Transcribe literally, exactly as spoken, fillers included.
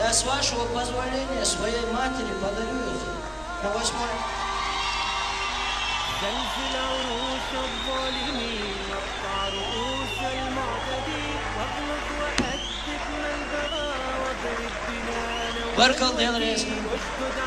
Я, с вашего позволения, своей матери подарю их на восьмое. زلزل عروش الظالمين، واقطع رؤوس المعتدين، واغلظ وأدب من بغى، واضرب بنان Barkaldı, Elrez. واشدد